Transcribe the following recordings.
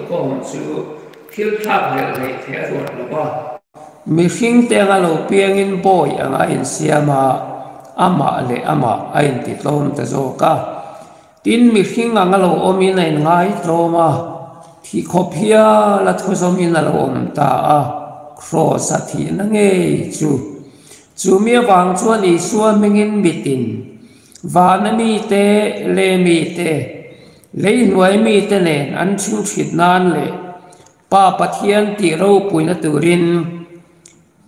inkhawm chu thil thlakhlelh hleih theih a ruat lo va. Mihring te anga lo piangin bawi anga a insiam a, amah leh amah a intitlawm ta zawk a. Tin, mihring anga lo awmin a inngaitlawm a, thih khawp hial a thuzawmin a lo awm ta a, kraws a thihna ngei chu. Chumi avang chuan Isua hmingin mitin, vana mite leh mite, leihnuai mite nen an chhingchhit nan leh Pa Pathian tih ropuina turin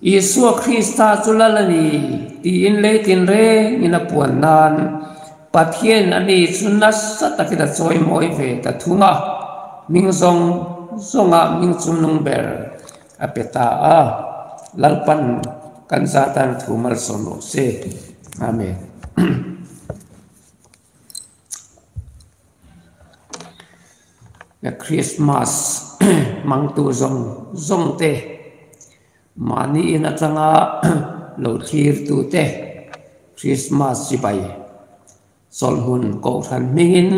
Isua Krista chu lal a ni tiin lei tinrengin a puan nan Pathian a ni chu nasa takin a chawimawi ve ta thung a, hming zawng zawngah hming chungnung ber a pe ta a, Lalpan kan zatan thu malsawm rawh se. Amen. Christmas hmangtu zawng zawng te, mahni in atanga lo thlir tu te Christmas chibai chawlhmun kohhran hmingin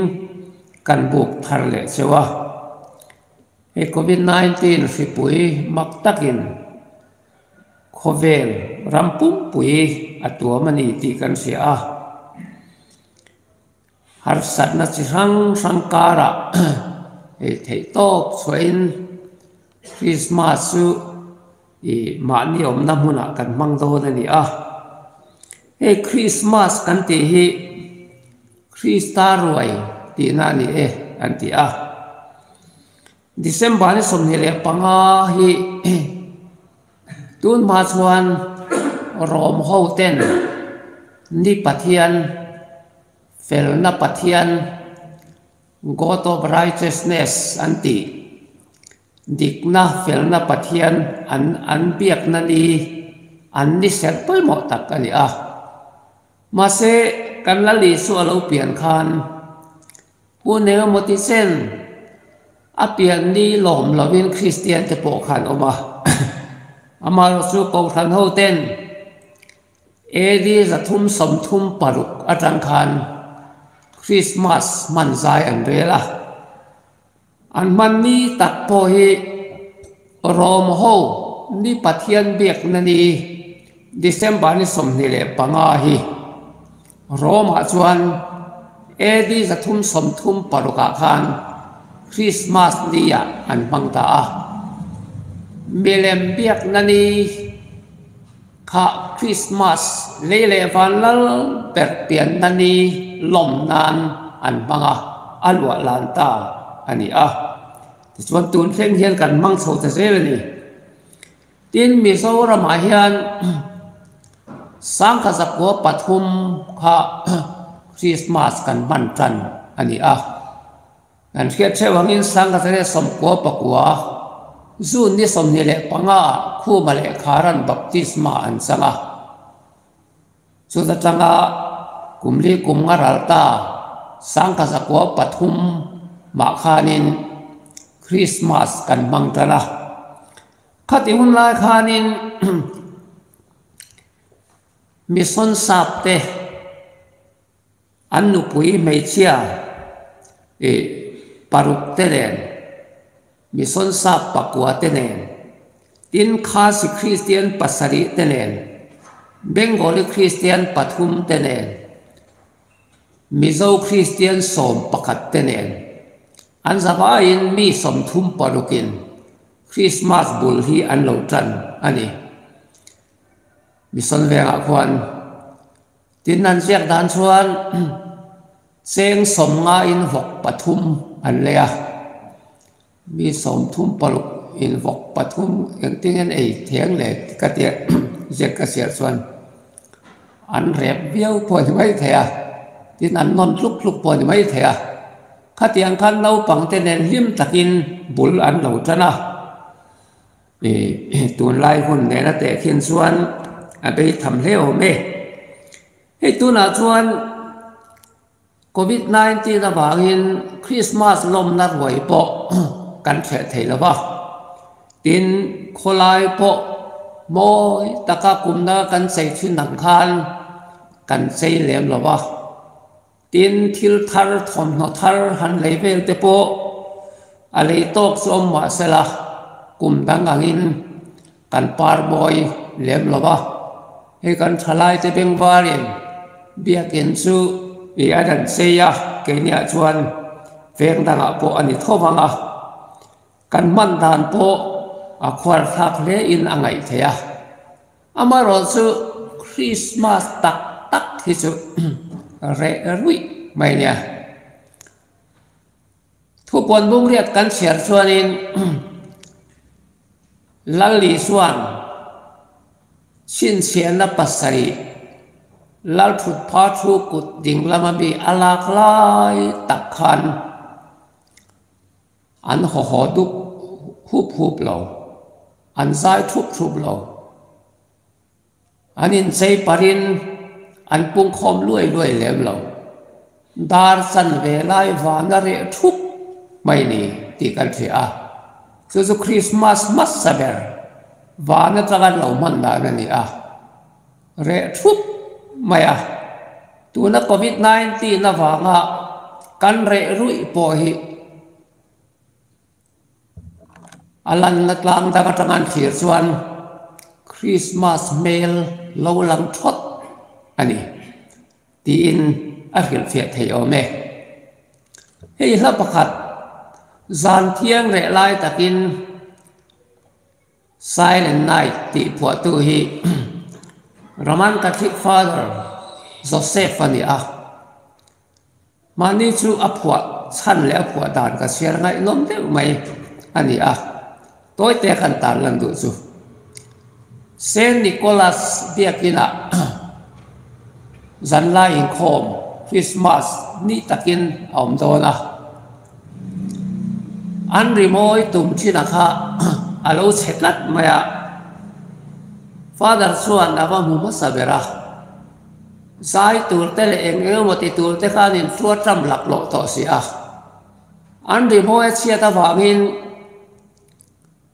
kan buk thar leh cheu a. Hei Covid 19 hripui mak takin khawvel ram pumpui a tuam a ni tih kan hria a. Harsatna chi hrang hrang karah ei theih tawp chhuahin Christmas chu ih mahni awmna hmunah kan hmang dawn a ni a. Hei Christmas kan tih hi Krista ruai tihna a ni e an ti a. December ni 25 hi tun hma chuan Rom ho ten ni Pathian, felna Pathian, God of Righteousness an tih, dikna felna Pathian an an biakna ni an ni serh pawimawh tak a ni a. Mahse kan Lal Isua lo pian khan Hun engemaw ti chen a pian ni lawm lovin Kristian te pawh kha an awm a. Amaherawhchu chu Kohhran ho ten AD 336 atang khan Krismas hman zai an rel a. An hman ni tak pawh hi Rom ho ni Pathian biakna ni December ni 25 hi Rom-ah chuan AD 336 ah khan Christmas ni ah an hmang ta a. Milem biakna ni kha Christmas lei leh van lal ber pianna ni lawm nan an hmang a, a luah lan ta a ni a. Tichuan tun thleng hian kan hmang chho ta zel a ni. Tin, Mizoramah hian 1903 kha Christmas kan hman tan a ni a. Kan hriat theuh angin 1999 June ni 25 ah Khuma leh Kharan baptisma an chang a. Chuta tanga kum li kum nga ral ta 1903 mah khanin Christmas kan hmang tan a. Khati hun lai khanin Mission sap te An nupui hmeichhia ih paruk te nen, mission sap pakua te nen, tin Khasi Kristian pasarih te nen, Bengali Kristian pathum te nen, Mizo Kristian 11 te nen, an zavaiin mi 36 in Krismas bul hi an lo tan a ni. Mission vengah khuan. Tin, an ziak dan chuan cheng 50 in vawk pathum an lei a, mi 36 in vawk pathum engtin an ei theng le ka tia ziak ka siar chuan an rep viau pawh a ni mai thei a, tin an nawn tluk tluk pawh a ni mai thei a, khatiang khan naupang te nen hlim takin bul an lo tan a. Tunlai hun nena tehkhin chuan a bei tham hle awm e. Hei tunah chuan Covid 19 avangin Christmas lawmna ruai pawh kan hreh thei lo va, tin khawlai pawh mawi taka kumna kan chei thin ang khan kan chei lem lo va. Tin, thil thar, thawmhnaw thar han lei vel te pawh A lei tawk chu awm mah sela kum dang angin kan par mawi lem lo va, hei kan thalaite bengvarin biakin chu i a dan chei a, keiniah chuan veng dangah pawh a ni tho vang a, kan hman dan pawh a khuar thlak hle in a ngaih theih a. Amaherawh chu Krismas tak tak hi chu reh ruih mai nia. Thupuan bungriat kan chhiar chuanin Lal Isua'n chhinchhiahna pasarih Lalthutpha thu kut ding lama mi a lak lai tak khan an haw haw dup hup hup lo, an zai thup thup lo. An inchei parin an pungkhawm luai luai lem lo. Dar chanve lai van a reh thup mai ni tih kan hria a. Chu chu Krismas hmasa ber van atanga an lo hman dan a ni a. Reh thup mai a. Tuna Covid 19 avanga kan reh ruih pawh hi A lanna tlang dang atanga an thlir chuan Krismas hmel lo lang thawt a ni tiin a hrilhfiah thei awm e. Hei hla pakhat zan thiang reh lai takin Silent Night tih phuahtu hi Roman Catholic Father Joseph a ni a. Mahni chu a phuah chhan leh a phuah dan ka chhiar ngaihnawm deuh mai a ni a, tawite kan tarlan duh chu. Saint Nicholas biakinah zanlai inkhawm Christmas ni takin a awm dawn a, an rimawi tum thin a kha a lo chhe tlat mai a, Father chuan a va hmu hmasa ber a. Zai tur te leh eng eng emaw ti tur te khan in hruat ram laklawh tawh si a. An rimawi a chhiat avangin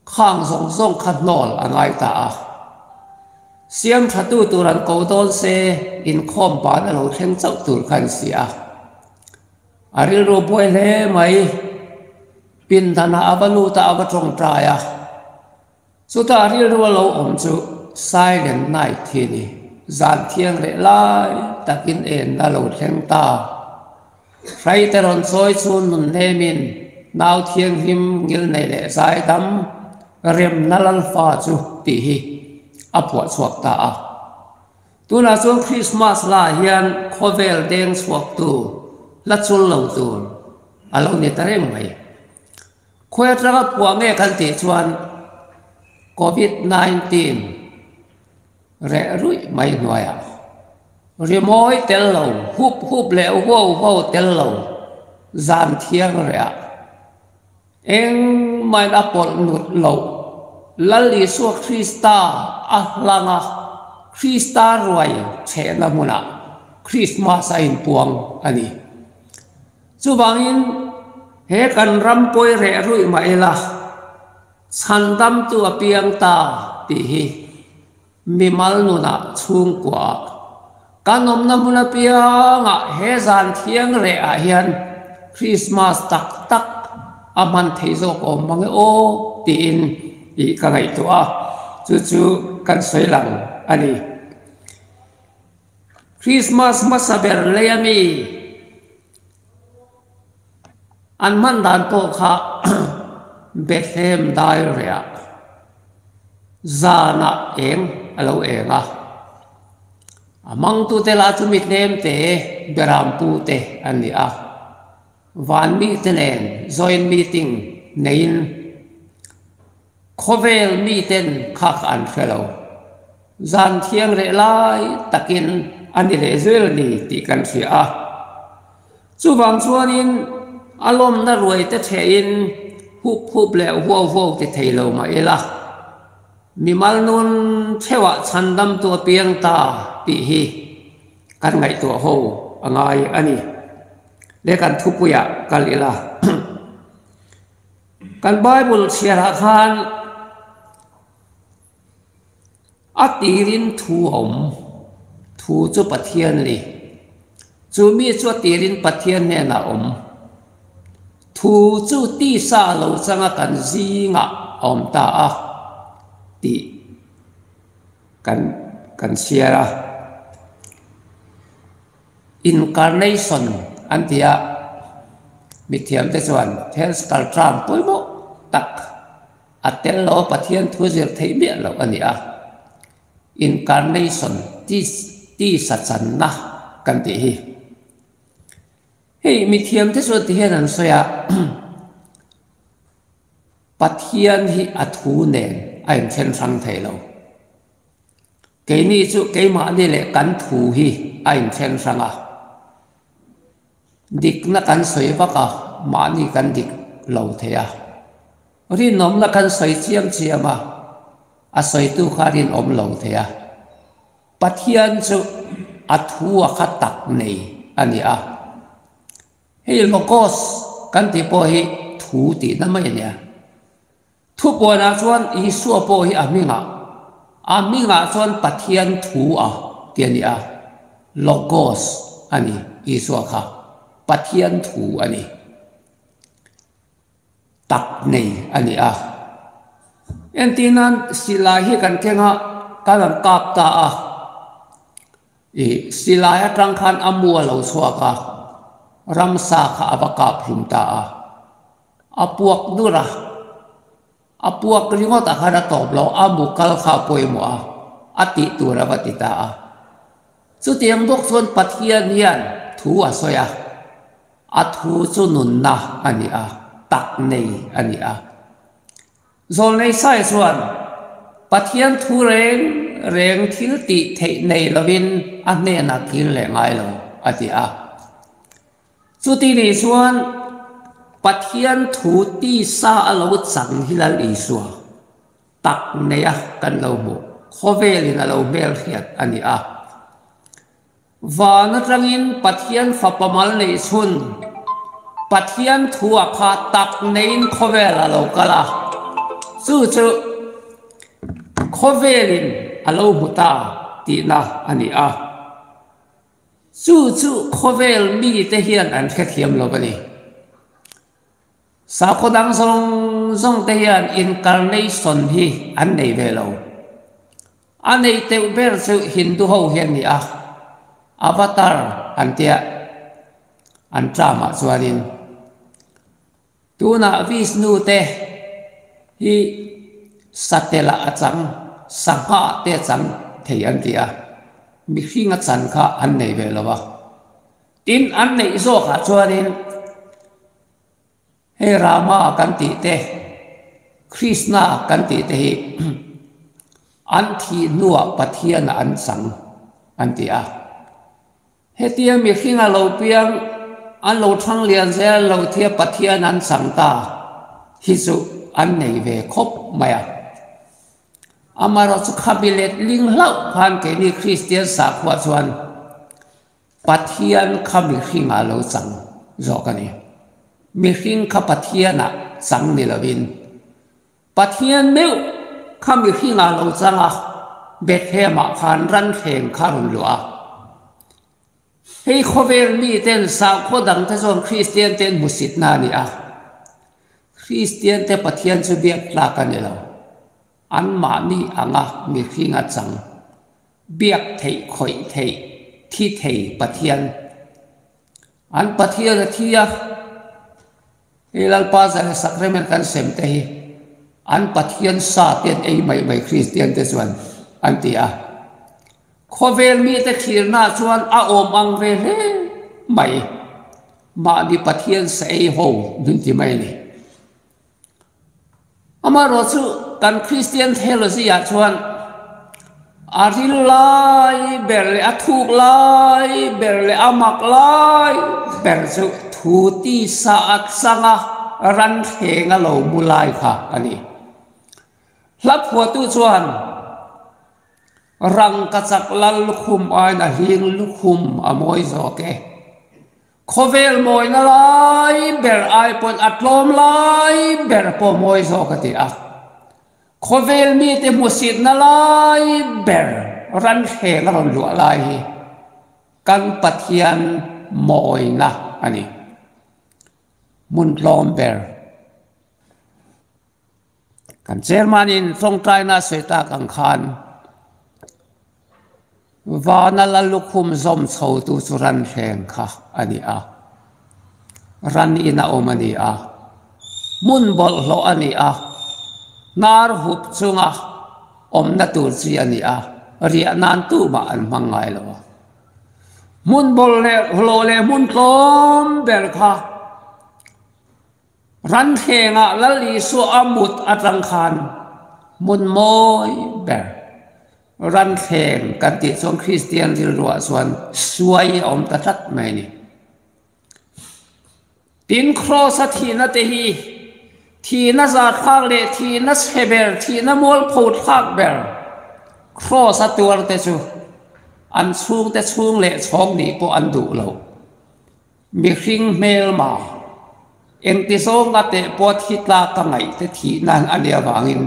khang zawng zawng kha hnawl a ngai ta a. Siam tha tu tur an ko dawn se inkhawm ban a lo thleng chauh tur kha an si a. A rilru buai hle mai. Pindanah a va lut a, a va tawngtai a. Chutah rilru a lo awm chu Silent Night hi a ni. Zan thiang leh lai takin enna lo thleng ta. Hraite rawn chawi chu nun hnemin nau thianghlim ngilnei leh zaidam remna lalfa chu tih hi a phuah chhuak ta a. Tunah chuan Krismas lah hian khawvel deng chhuaktu la chul lo tur a lo ni ta reng mai. Khawi atanga phuah nge kan tih chuan Covid 19 reh ruih mai hnuaiah rimawi tel lo, hup hup leh huau huau tel lo zan thiang rehah engmahin a pawlh nut loh Lal Isua Krista a hlang a, Krista ruai chhehna hmunah Krismas a inpuang a ni. Chuvangin, he kan ram pawi reh ruih mah ila, chhandamtu a piang ta tih hi mimal nunah chhungkuaah kan awmna hmun apiangah he zan thiang reh ah hian Krismas tak tak a hman thei zawk awm mang e aw tiin tih ka ngaihtuah a, chu chu kan sawi lang a ni. Krismas hmasa ber lei a mi an hman dan pawh kha Bethlehem dai rehah zanah eng a lo eng a, a hmangtute lah chu mi tlemte Berampu te an ni a, van mite nen joint meeting neiin Khawvel miten kha kha an hre lo. Zan thiang reh lai takin a ni leh zel a ni tih kan hria a. Chuvang chuanin a lawmna ruai te thehin hup hup leh huau huau ti thei lo mah ila, mimal nun theuhah chhandamtu a piang ta tih hi kan ngaihtuah ho a ngai a ni. Le kan thupuiah kal ila. Kan Bible chhiarah khan a tirin thu a awm, thu chu Pathian a ni. Chu mi chu a tirin Pathian hnenah a awm. Thu chu tisa lo changa kan zingah a awm ta a tih kan kan chhiar a. Incarnation an ti a, mithiamte chuan Theological term pawimawh tak a tel lo a Pathian thu zir theih miah loh a ni a. Incarnation tisa channa kan tih hi. Hei mithiamte chuan ti hian an sawi a, Pathian hi a thu nen a inthen hrang thei lo. Keini chu keimahni leh kan thu hi a inthen hrang a. Dikna kan sawi vak a, mahni kan dik lo thei a. Rinawmna kan sawi chiam chiam a, a sawitu kha a rinawm lo thei a. Pathian chu a thu a kha tak nei a ni a. Hei Logos kan tih pawh hi thu tihna mai a nia. Thupuanah chuan Isua pawh hi a hmingah, a hmingah chuan Pathian thu a ti a ni a. Logos a ni Isua kha, Pathian thu a ni. Tak nei a ni a. Entir nan silai hi kan keng a, kan han kap ta a, ih silai atang khan a mu a lo chhuak a, ramsa kha a va kap hlum ta a, a puak dur a, a puak ringawt ah khan a tawp lo, a mu kal kha a pawimawh a, a tih tur a va ti ta a. Chutiang bawk chuan Pathian hian thu a sawi a. A thu chu nunna a ni a, tak nei a ni a. Zawlnei Sai chuan Pathian thu reng reng thil tih theih nei lovin a hnenah kir leh ngai lo a ti a. Chuti nih chuan Pathian thu tisa a lo chang hi Lal Isua tak neia kan lo hmuh khawvelin a lo hmelhriat a ni a. Van atangin Pathian fapa mal neih chhun Pathian thu a kha tak neiin khawvel a lo kal a, chu chu khawvelin a lo hmu ta tihna a ni a. Chu chu khawvel mite hian an hrethiam lo a ni. Sakhaw dang zawng zawng te hian incarnation hi an nei ve lo. A neih teuh ber chu Hindu ho hi an ni a, Avatar an tia an term ah chuanin tunah Vishnu te hi satel ah a chang, sangha te a chang thei an ti a, mihring a chan kha an nei ve lo a. Tin, an neih zawkah chuanin Hei Rama kan tih te, Krishna kan tih te hi an thih hnuah Pathianah an chang an ti a. Hetia mihring a lo piang, an lo thang lian zel lo thia Pathian an chang ta hi chu an nei ve khawp mai a. Amaherawhchu khabi letling hlauh khan keini Kristian sakhua chuan Pathian kha mihringah lo chang zawk a ni. Mihring kha Pathianah chang ni lovin, Pathian meuh kha mihringah lo chang a, Bethlehem-ah khan ranthleng kha a rawn luah a. Hei khawvel miten sakhaw dangte chuan Kristiante an hmusitna a ni a. Kristiante Pathian chu biak tlak a ni lo. Anmahni anga mihringa chang, biak theih khawih theih, thi thei Pathian. An Pathian a thi a, hei Lalpa zan sacrament kan sem te hi an Pathian sa te an ei mai mai Kristian te chuan an ti a. Khawvel mite thlirna chuan a awm ang ve hle mai, mahni Pathian sa ei ho min ti mai a ni. Amaherawh chu kan Kristian theology ah chuan a ril lai ber leh a thuk lai ber leh a mak lai ber chu thu tisa a changa ranthleng a lo mu lai kha a ni. Hla phuahtu chuan rangkachak lal lukhum aiin a hling lukhum a mawi zawk e. Khawvel mawina lai ber ai pawn a tlawm lai ber pawh mawi zawk a ti a. Khawvel mite hmusitna lai ber ranthleng a rawn luah lai hi kan Pathian mawina a ni. Hmun tlawm ber. Kan chairman in tawngtaina a sawi tak ang khan vana la lukhum zawm chho tu chu ran hleng kha a ni a, ran in a awm a ni a, hmun bawlhhlawh a ni a, hnar hup chunga awmna tur chi a ni a, riah nan tumah an hmang ngai lo a. Hmun bawlhhlawh leh hmun tlawm ber kha Ranthlengah Lal Isua a mut atang khan hmun mawi ber Ranthleng kan tih chuan Kristian rilruah chuan suai a awm ta tlat mai a ni. Tin, Kraws-a thihna te hi thihna zahthlak leh thihna chhe ber, thihna mualpho thlak ber Kraws-a tuar te chu an chhungte chhung leh chhawng nih pawh an duh lo. Mihring hmelma, engti zawnga teh pawh thi tlak ka ngaih te thih nan a nih avangin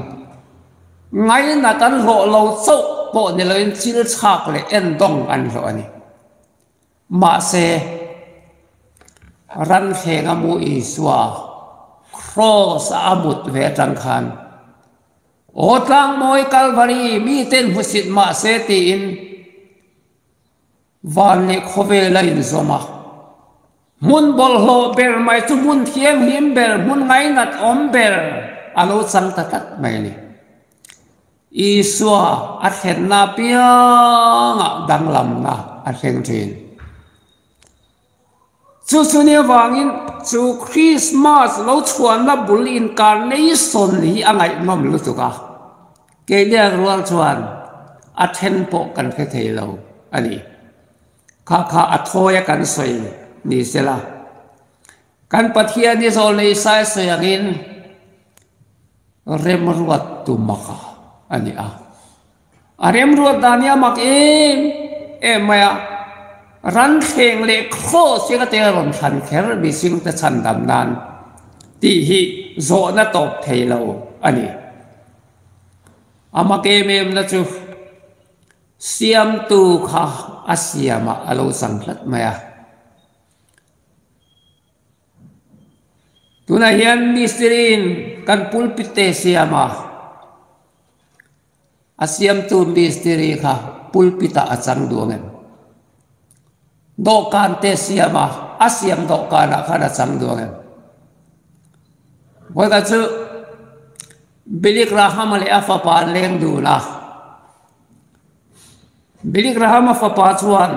ngainat an hlawh lo chauh pawh ni loin chil chhak leh endawng an hlawh a ni. Mahse, Ranthleng a mu Isua Kraws a a mut ve atang khan Aw tlangmawi Kalvari miten hmusit mahse tiin Van leh khawvel a inzawm a, hmun bawlhhlawh ber mai chu hmun thianghlim ber, hmun ngainat awm ber a lo chang ta tlat mai a ni. Isua a thlenna apiangah danglamna a thleng thin. Chu chu ni avangin chu Krismas lo chhuanna bul incarnation hi a ngaihnawm lutuk a, keiliak rual chuan a then pawh kan hre thei lo a ni. Kha kha a thawi a kan sawi ni sela, kan Pathian hi zawl nei sai sawi angin remruat tu maka a ni a. A remruat dan hi a mak em em mai a, ranthleng leh kraws hi ka te rawn thlan kher mihring te chhandam nan tih hi zawhna tawp thei lo a ni. A mak em em na chu siamtu kha a siamah a lo chang tlat mai a. Tunah hian mistiriin kan pulpit te siam a. A siamtu mistiri kha pulpit-ah a chang duh ang em? Dawhkan te siam a, a siam dawhkanah khan a chang duh ang em? Vawikhat chu Billy Graham-a leh a fapa an leng dun a. Billy Graham-a fapa chuan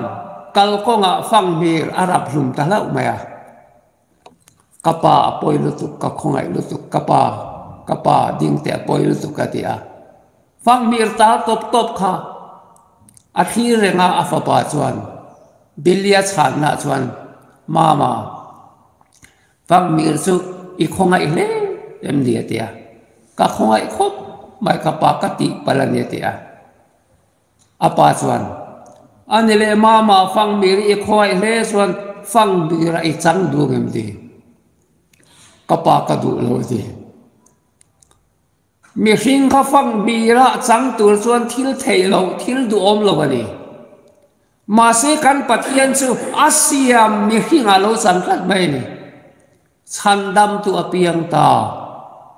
kalkawngah fanghmir a rap hlum ta hlauh mai a. Ka pa a pawi lutuk, ka khawngaih lutuk, ka pa, ka pa ding teh a pawi lutuk ka ti a. Fanghmir ta tawp tawp kha a thlir reng a, a fapa chuan Billy-a chhanna chuan, Mama, Fanghmir chu i khawngaih hle em ni? a ti a. Ka khawngaih khawp mai ka pa ka tih palh a ni a ti a. A pa chuan, A ni leh mama, Fangmir i khawngaih hle chuan Fangmira i chang duh ngem ti? Ka pa ka duh lo ti. Mihring kha Fangmira chang tur chuan thil theih loh, thil duhawm lo a ni. Mahse kan Pathian chu a siam mihringah lo chang tlat mai a ni. Chhandamtu a piang ta,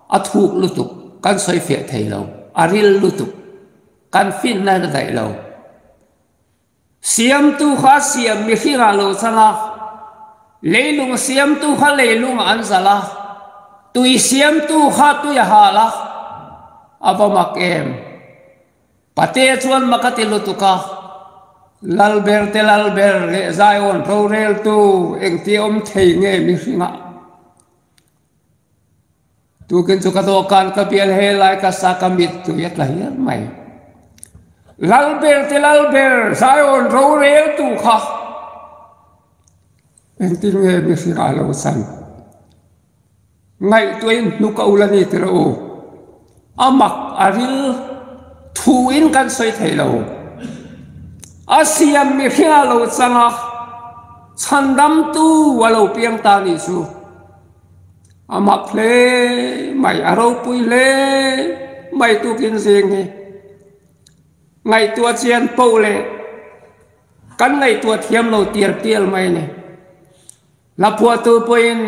a thuk lutuk, kan sawi fiah thei lo, a ril lutuk, kan finna in a daih lo. Siamtu kha a siam mihringah lo chang a, leilung siamtu kha leilungah an zalh a, tui siamtu kha tui a hal a, a va mak em? Pate chuan mak a ti lutuk a, Lalber te Lalber leh Zion roreltu engti awm thei nge mihringah? Tukin chu ka dawhkan ka bial he lai ka sa ka mittui a tla hial mai. Lalber te Lalber Zion roreltu kha engtin nge mihringah a lo chan? Ngaihtuahin hnuk a ul a ni tirh u. A mak a ril thuin kan sawi thei lo. A siam mihring a lo chang a, chhandamtu a lo piang ta nih chu. A mak hle mai, a ropui hle mai tukin zing hi. Ngaihtuah chian poh leh kan ngaihtuah thiam lo tial tial mai a ni. Hla phuahtu pawhin.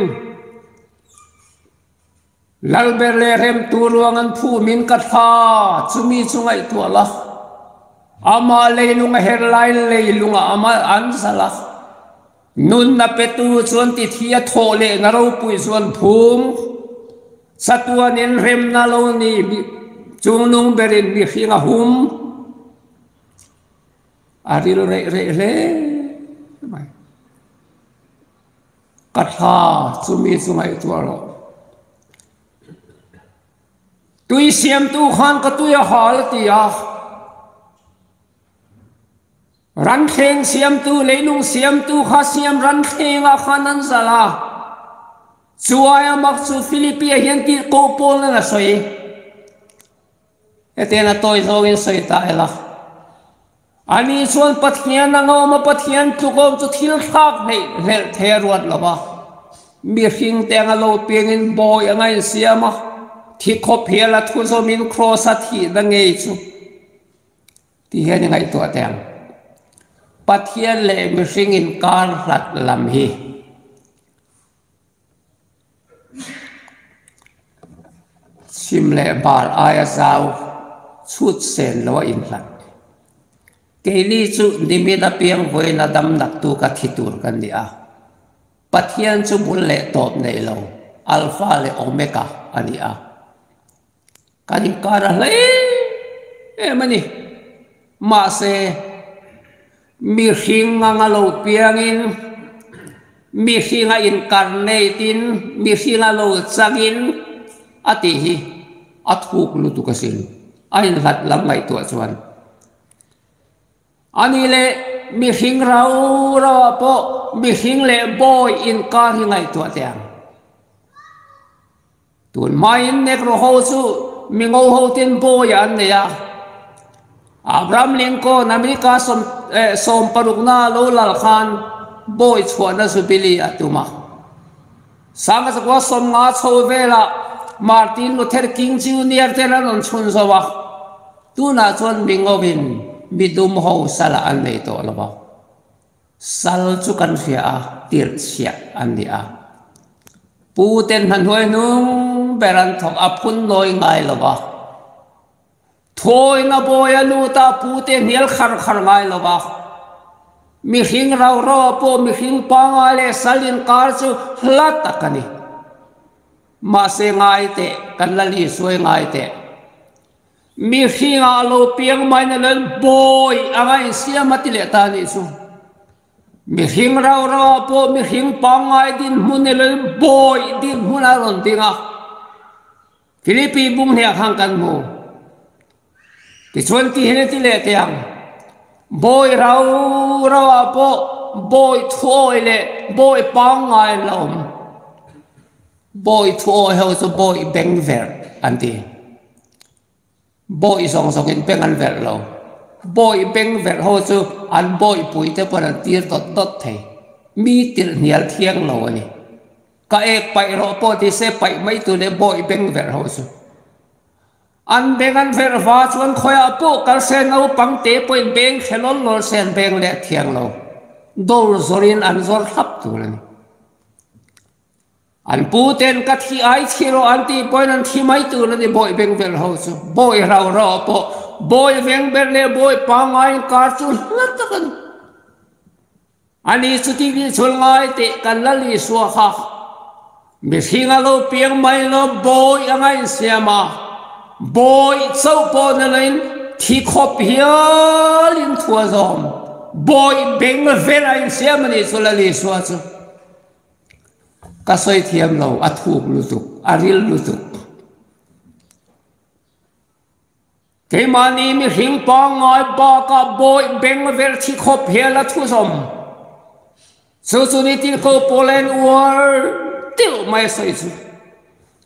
Lalber leh remtu ruang an phumin ka thla chumi chu ngaihtuah la. Amah leilung a her lai leilungah amah an zalh a. Nunna petu chuan ti thi a thawh lehna ropui chuan phum chatuanin remna lo ni chungnung berin mihring a hum. A ril reih reih hle mai. Ka thla chumi chu ngaihtuah rawh. Tui siamtu khan ka tui a hal a ti a. Ranthleng siamtu, leilung siamtu kha siam ranthlenga khan an zalh a. Chu aia mak chu Philipia hian tirhkoh pawl nan a sawi. Hetiang a tawi zawngin sawi ta ila. Ani chuan Pathian a ngawm a, Pathian tlukawm chu thil thlak hleih hlelh thei a ruat lo va. Mihring te anga lo piangin bawi anga insiam a, thi khawp hial a thu zawmin kraws a thihna ngei chu ti hian i ngaihtuah teh ang. Pathian leh mihring inkar hlat lam hi. Chhim leh bar aia zau chhut sen lo a inhlat. Keini chu nimin apiang vawiin a dam naktu ka thi tur kan ni a. Pathian chu bul leh tawp nei lo, Alpha leh Omega a ni a. Kan inkar a hle em a ni. Mahse, mihring anga lo piangin, mihringa incarnate-in, mihringa lo changin a tih hi a thuk lutuk asin, a inhlat lam ngaihtuah chuan. A nih leh mihring rau rauah pawh mihring leh bawi inkar hi ngaihtuah teh ang. Tun hmain Negro ho chu mingo ho ten bawiah an nei a. Abraham Lincoln America sawmparukna lo lal khan bawi chhuahna Jubilee a tum a. Sangha 1950 chho velah Martin Luther King Junior ten an rawn chhun zo a. Tunah chuan mingo in midum ho salah an nei tawh lo va. Sal chu kan hria a, tirh chhiah an ni a. Pu ten hna hnuai hnung ber an thawk a phun nawi ngai lo va. Thawina bawi a lut a, pu te hnial khar khar ngai lo va. Mihring rau rau ah pawh mihring pangai leh sal inkar chu hla tak a ni. Mahse ngai teh, kan la Lisuai ngai teh. Mihringah lo piang mai na len bawi anga insiam a ti leh ta anih chu. Mihring rau rau ah pawh mihring pangngai dinhmun ni loin bawi dinhmun a rawn ding a. Philippi bung hniah khan kan hmu. Tichuan ti hian a ti leh teh ang. Bawi rau rau ah pawh bawi thuawi leh bawi pangngai an la awm. Bawi thuawi ho chu bawi beng verh an ti. Bawi zawng zawngin beng an verh lo. Bawi beng verh ho chu an bawihpui te pawn an tir dawt dawt thei. Mi tirh hnial thiang lo a ni. Ka ek paih rawh pawh ti se paih mai tur leh bawi beng verh ho chu. An beng an verh va chuan khawiah pawh kal se naupang te pawhin beng hre lawl lawl se an beng leh thiang lo. Dawr zawrin an zawr thlap tur a ni. An pu ten ka thi ai thi rawh an tih pawhin an thi mai tur a ni bawi beng vel ho chu. Bawi rau rau pawh bawi veng ber leh bawi pangngai inkar chu hla tak a ni. Ani chuti tih chhul ngai teh kan la Isua kha mihring a lo piang mai lo bawi anga insiam a, bawi chauh pawh ni loin thi khawp hialin thu a zawm. Bawi beng vel a insiam a nih chu Lal Isua chu. Ka sawi thiam lo, a thuk lutuk, a ril lutuk. Keimahni mihring pangngai bakah bawih beng vel thi khawp hial a thu zawm. Chu chu ni tin ko Poland uar deuh mai a sawi chu.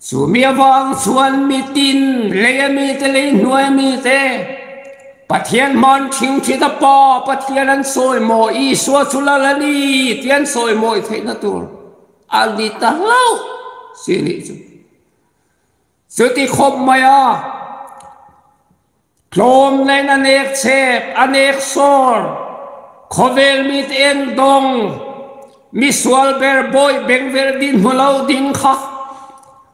Chu mi avang chuan mitin, lei a mite, lei hnuai a mite, Pathian hman thingthit a Pa Pathian an sawi maw, Isua chu Lal a ni tih an sawi mawi theihna tur a ni ta hlauh si nih chu. Chuti khawp mai a, tlawmna in a nek chep, a nek sawr, khawvel mite en dawng, misual ber bawih bengverh dinhmu lo ding kha.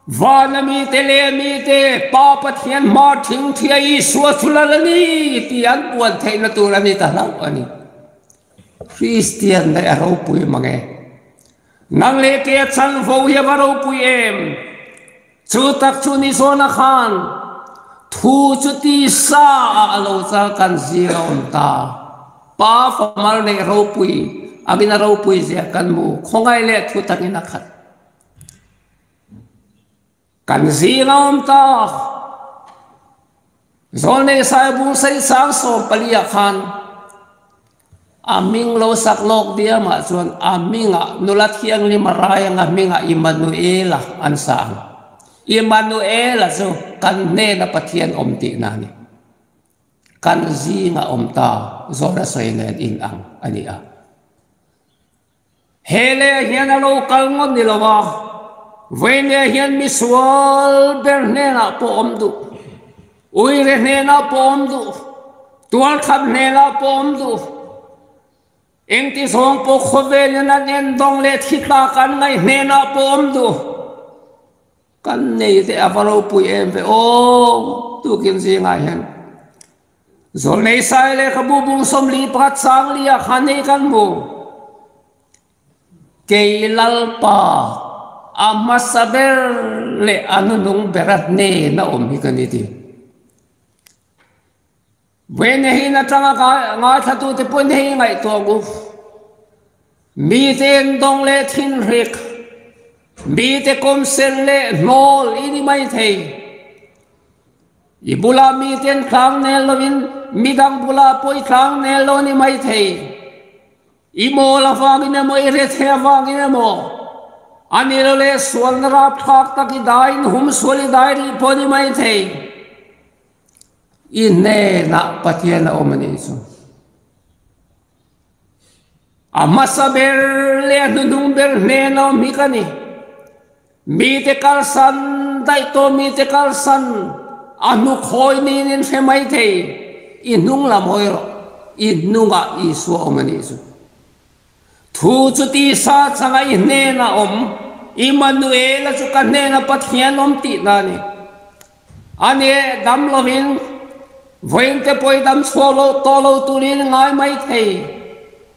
Vana mite leh mite Pa Pathian hma thingthia Isua chu lal a ni tih an puan theihna tur a ni ta hlauh a ni. Kristian daih a ropui mang e. Nang leh ke a chanvo hi a va ropui em? Chu tak chu ni zawna khan thu chu tisa ah a lo chal kan zing a awm ta. Pa famal neih ropui angin a ropui zia kan hmu khawngaih leh thu takin a khat. Kan zing a awm ta. Zawlnei Saibung Saisang 14 ah khan a hming lo sak lawk diamah chuan a hmingah nula thianghlim a rai anga hmingah Immanuela an sa ang. Immanuela chu kan hnena Pathian awm tihna a ni. Kan zingah awm ta Zawna sawi nen inang a ni a. He leh hian a lo kal ngawt ni lo a, vawiin hian misual ber hnenah pawh awm duh, uire hnenah pawh awm duh, tualthat hnenah pawh awm duh, engti zawng pawh khawvelin an endawng leh thi tlak an ngaih hnenah pawh awm duh. Kan nei te a va ropui em ve aw, tukin zingah hian Zawlnei Sai lehkhabu bung 44 sang li ah khan hei kan hmu. Kei Lalpa a hmasa ber leh a hnunung bera hnen a awm hi ka ni ti. Vawiin hi atanga ngaithlatute pawhin hei ngaihtuah ang u. Mite endawng leh thinhrik, mite kawmsen leh hnawl i ni mai thei. I bulah mite an tlang nel lovin midang bulah pawh i tlang nel lo a ni mai thei. I mawl avangin emaw i rethei avangin emaw a ni lo leh sualna rapthlak tak i daiin humsual i dai rih pawh a ni mai thei. I hnenah Pathian a awm a nih chu. A hmasa ber leh a hnuhnung ber hnen a awm hi ka ni. Mite kalsan daih tawh mite kalsan a hnukhawi niin in hre mai thei. I hnung lam hawi rawh. I hnungah Isua awm a nih chu. Thu chu tisa changa i hnenah awm, Immanuela chu ka hnena Pathian awm tihna a ni. A ni, dam lovin vawiin te pawh i dam chhuak lo tawh lo turin ngai mai thei.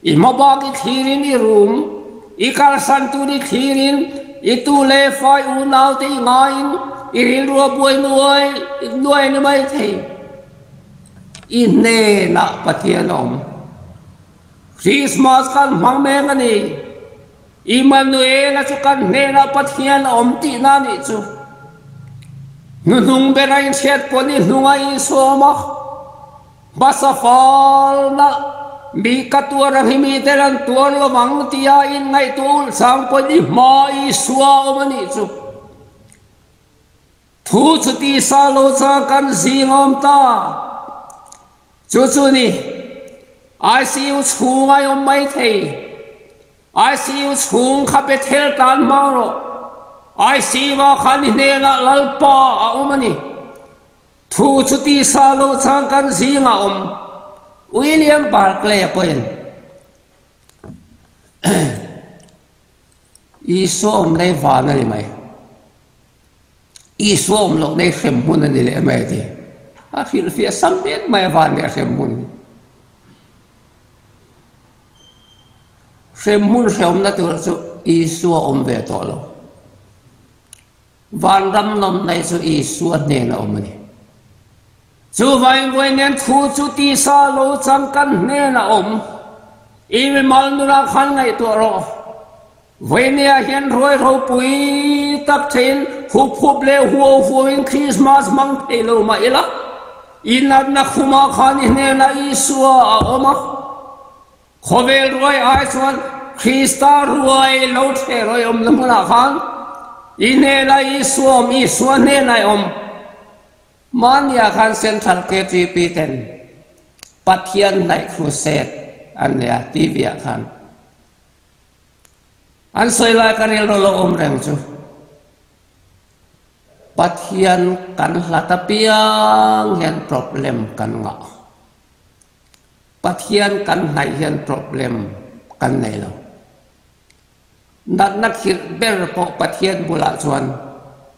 I hmabak i thlirin i rum, i kalsan tur i thlirin i tu leh fai unau te i ngaiin i rilru a buai nuai nuai a ni mai thei. I hnenah Pathian a awm. Krismas kan hmang mek a ni. Immanuela chu kan hnenah Pathian a awm tihna a nih chu. Hnuhnung bera inhriat pawn i hnunga insawm a, hmasa falna mi ka tuar ang hi mite an tuar lo ang tia inngaihtuah ulh chang pawn i hma Isua a awm a nih chu. Thu chu tisa lo chang kan zing a awm ta. Chu chu ni, ICU chhung a awm mai thei. ICU chhung kha Bethel tan hmang rawh. ICU ah khan i hnenah Lalpa a awm a ni. Thu chu tisa lo chang kan zingah awm. William Barclay-a pawhin Isua awm nei van a ni mai. Isua awm loh nei hrem hmun a ni leh mai a ti. A hrilhfiah sam mek mai a van leh hrem hmun hi. Hrem hmun hrehawmna tur chu Isua awm ve tawh lo. Vanram nawmna hi chu Isua hnena awm a ni. Chuvangin vawi nen thu chu tisa lo chang kan hnena awm. I mimal nunah khan ngaihtuah rawh. Vawinia hian ruai ropui tak theiin hup hup leh huau huauin Krismas hmang thei lo mah ila, i natna khumah khan i hnenah Isua a awm a. Khawvel ruai ai chuan Krista ruai lo thleh rawih awmna hmunah khan i hnenah Isua awm, Isua hnenah i awm. Mahnia khan Central KTP ten Pathian hnaih crusade an nei a, TV ah khan. An sawi lai ka rilru lo awm reng chu Pathian kan hlat apiang hian problem kan ngah. Pathian kan hnaih hian problem kan nei lo. Natna khirh ber pawh Pathian bulah chuan.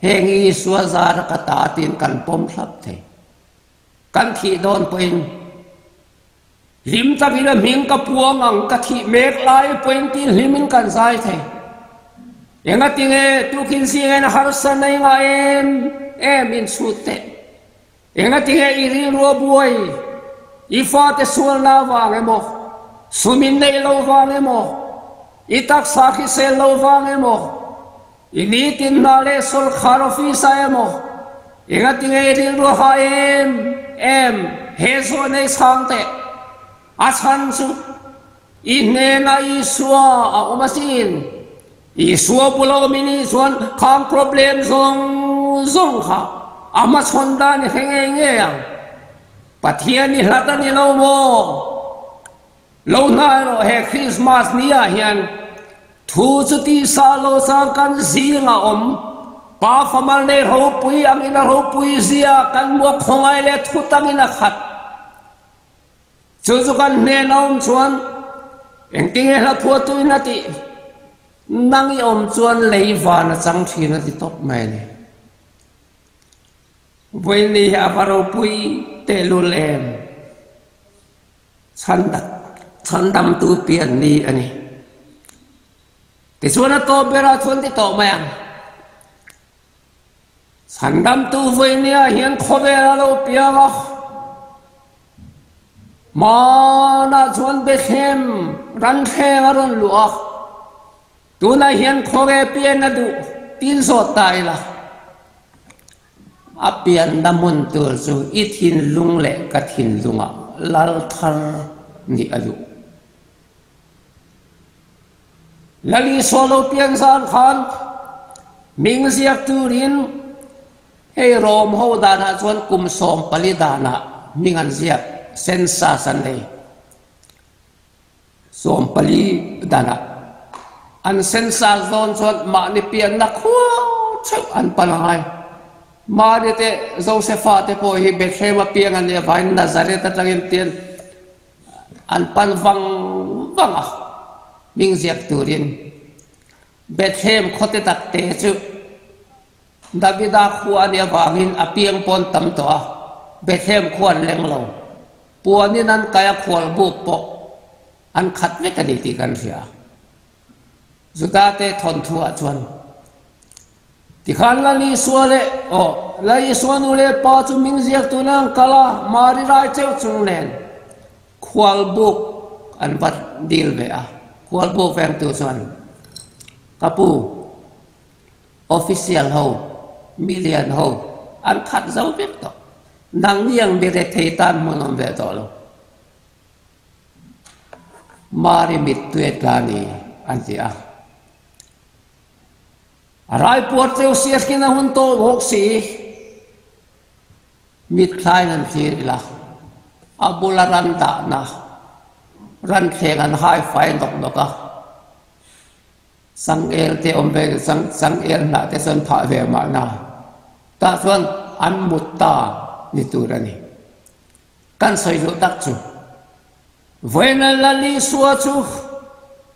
Heng Isua zara ka ta tiin kan pawm thlap thei. Kan thih dawn pawhin hlim takin a hming ka puang ang, ka thih mek lai pawhin tiin hlimin kan zai thei. Engatinge tukin zingin harsa nei ngah em em inchhut teh. Engatinge i rilru a buai, i fate sualna vang emaw, sum in neih lo vang emaw, i taksa hrisel lo vang emaw, i nitin hna leh sawrkhar office ah emaw, engatinge i rilru a hah em em he zawh nei chhang teh. A chhan chu i hnenah Isua a awm asin. Isua bula awm i nih chuan khang problem zawng zawng kha a hmachhawn dan i hre ngei ngei ang. Pathian i hlat a ni lo maw? Lo hna erawh he Krismas ni ah hian thu chu tisa lo chang kan zingah awm Pa famal nei ropui angin a ropui zia kan muak khawngaih leh thu tangin a khat. Chu chu kan hnen a awm chuan engtinge hla phuahtuin a tih? Nang i awm chuan lei van a chang thin a ti tawp mai a ni. Vawiin hi a va ropui tehlul em? Chhandamtu pian ni a ni. Tichuan a tawp berah chuan ti tawh mai ang. Chhandamtu vawinia hian khawvel a lo piang a, hmanah chuan Bethlehem ranthleng a rawn luh a, tunah hian khawnge pian a duh tin zawt ta ila, a pianna hmun tur chu i thinlung leh ka thinlungah lal thar nih a duh. Lal Isua lo pian zan khan hming ziak turin hei Rom ho danah chuan kum 14 danah hming an ziak, census an nei. 14 danah an census dawn chuan mahni pianna khua theuh an pan angai. Mari te Josefa te pawh hi Bethlehem a piang an nih avangin Nazareth atangin tian An pan vang vang a, hming ziak turin Bethlehem khawte takte chu Davida khua a nih avangin a piang pawn tam tawh a, Bethlehem khua an leng lo. Puanin an kai a khual buk pawh an khat vek a ni tih kan hria. Judate thawnthuah chuan Tikhan Lal Isua leh aw Lal Isua nu leh pa chu hming ziak tuna an kal a, Mari rai cheuh chung nen khualbuk an va dil ve a. Khualbuk vengtu chuan, Ka pu, official ho, milian ho an khat zo vek tawh. Nangni ang mi rethei tan hmun awm ve tawh lo. Mari mittui a tla ni, an ti a. A raipuar cheu siakin a hun tawh bawk si. Mitthlain an thlir ila, a bula ran dahna ranthleng an hai fai nawk nawk a. Changel te awm ve, changel hnah te chuan phah ve mahna. Tah chuan an mut ta ni tur a ni. Kan sawi duh tak chu Vawiina Lal Isua chu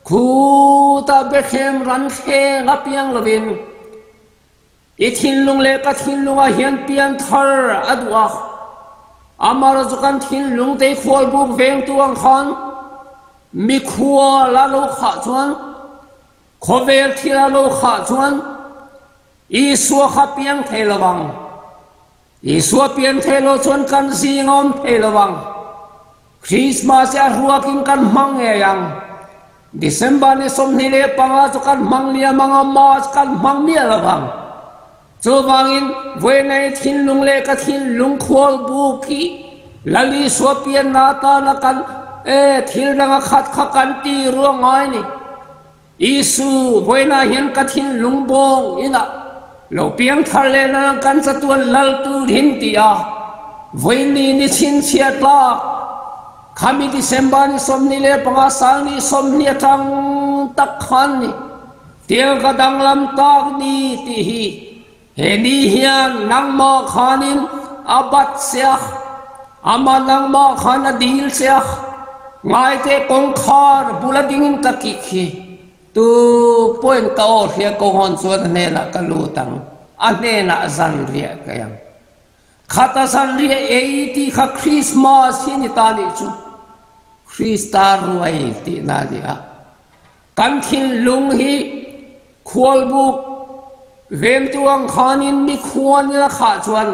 khuta Bethlehem ran thleng a piang lovin i thinlung leh ka thinlungah hian pian thar a duh a. Amah chu kan thinlung te khualbuk vengtu ang khan mikhual a lo khah chuan, khawvel thil a lo khah chuan Isua kha piang thei lo vang. Isua pian thei lo chuan kan zing a awm thei lo ang. Christmas hi a ruakin kan hmang ngei ang. December ni 25 chu kan hmang liam ang a, March kan hmang miah lo ang. Chuvangin vawiinei thinlung leh ka thinlung khual buk hi Lal Isua pianna atana kan e thil dang a khat kha kan ti ruang ngai ni. Isu, vawiinah hian ka thinlung bawng inah lo piang thar leh nang kan chatuan lal turin ti a, vawiinni ni chhinchhiah tlak, khami December ni 25 sang ni 20 atang tak khan ni tiang ka danglam tak ni tih hi he ni hian nangmah khanin a bat che a, amah nangmah khan a dil che a, ngaite kawngkhar bula dingin ka kik hi tu pawhin ka aw hria ko hawn chuan a hnenah ka lut ang. A hnenah zanriah ka ei ang. Khata zanriah ei tih kha Krismas hi a ni ta nih chu. Krista ruai tihna a ni a. Kan thinlung hi khualbuk vengtu ang khanin mikhual ila khah chuan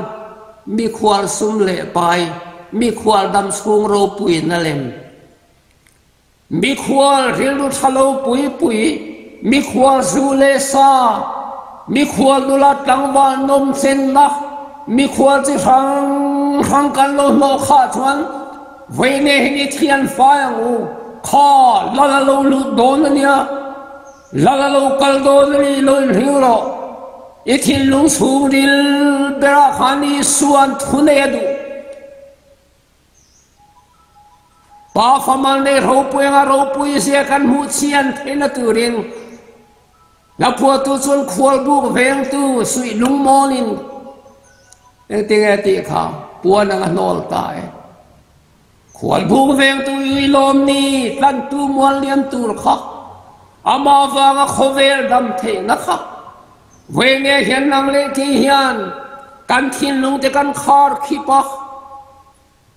mikhual sum leh pai, mikhual damchhung ropuina lem, mikhual rilru tha lo pui pui, mikhual zu leh sa, mikhual nula tlangval nawm chenna, mikhual chi hrang hrang kan lo hnawh khah chuan Vawiin hi ni thian fai ang u, kha lal a lo lut dawn a nia, lal a lo kal dawn a ni lo inhring rawh. I thinlung chhungril berah khan Isua'n thu nei a duh. Pa famal nei ropui anga ropui zia kan hmuh chian theihna turin Hlaphuahtu chuan khualbuk vengtu suih lungmawlin engtinge tih kha puan ang a hnawl ta e. Khualbuk vengtu ui lawm ni tlantu mual liam tur kha amah vanga khawvel dam theihna kha vawiin hian nang leh kei hian kan thinlung te kan khar khip a.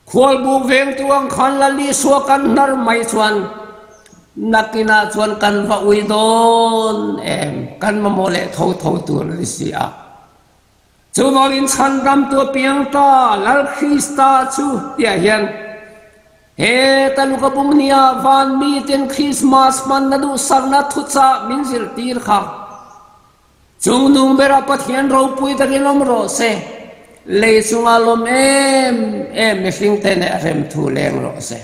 Khualbuk vengtu ang khan Lal Isua kan hnar mai chuan nakinah chuan kan va ui dawn em, kan mamawh leh tho tho tur a ni si a. Chuvangin chhandamtu a piang ta Lal Krista chu tiah hian he Taluka Bungnia van miten Krismas hmanna duhsakna thuchah min zirtir kha. Chungnung bera Pathian ropui takin awm rawh se, lei chunga lawm em em mihringte nen a rem thu leng rawh se.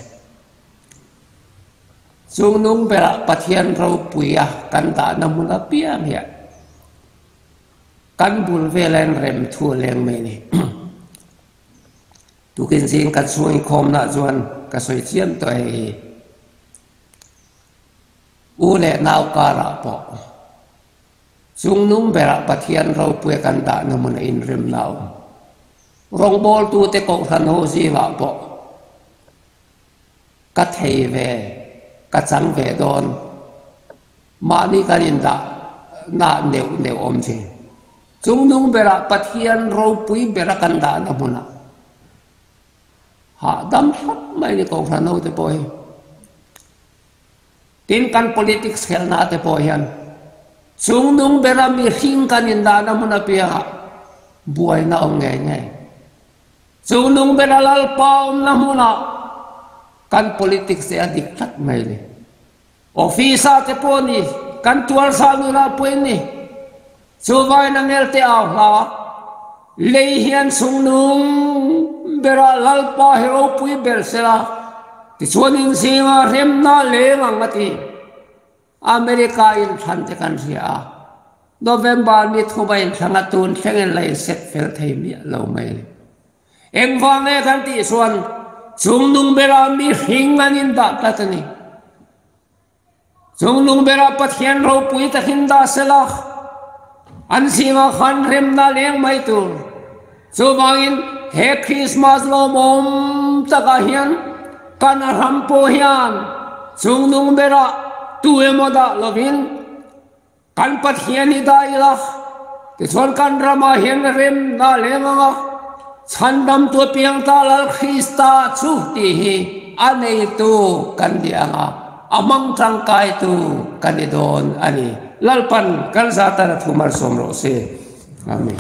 Chungnung bera Pathian ropuia kan dahna hmun apiang hian kan bul vela in rem thu leng mai ni. Tukin zing kan chhung inkhawmna chuan ka sawi chiam tawh hei hi. U leh nau karah pawh Chungnung berah Pathian ropuia kan dahna hmun a inrem na a awm. Rawngbawltute kohhran ho zingah pawh ka thei ve, ka chang ve dawn. Mahni kan indah na neuh neuh awm thin. Chungnung berah Pathian ropui bera kan dahna hmunah hahdam thlap mai ni kohhran hote pawh hi. Tin, kan politics khelhna te pawh hian chungnung bera mihring kan indahna hmun apiangah buaina awm ngei ngei. Chungnung bera Lalpa awmna hmunah kan politics te a dik tlat mai ni. Office ah te pawh ni, kan tualzah nunah pawhin ni. Chuvain a ngelte au hla lei hian chungnung berah Lalpa hi ropui ber sela, tichuan inzingah remna leng ang a ti. America inthlan te kan hria a, November ni thuma inthlang a tun thlengin la inset fel thei miah lo mai a ni. Engvang nge kan tih chuan chungnung berah mihring an indah tlat a ni. Chungnung berah Pathian ropui takin dah sela, an zingah khan remna leng mai tur. Chuvangin he Krismas lawmawm takah hian kan ram pawh hian chungnung berah tu emaw dah lovin kan Pathian hi dah ila, tichuan kan ramah hian remna leng ang a, chhandamtu apiang ta Lal Krista chu tih hi a neitu kan ni ang a, a hmang tangkaitu kan ni dawn a ni. Lalpan kan zatan a thu malsawm rawh se. Amen.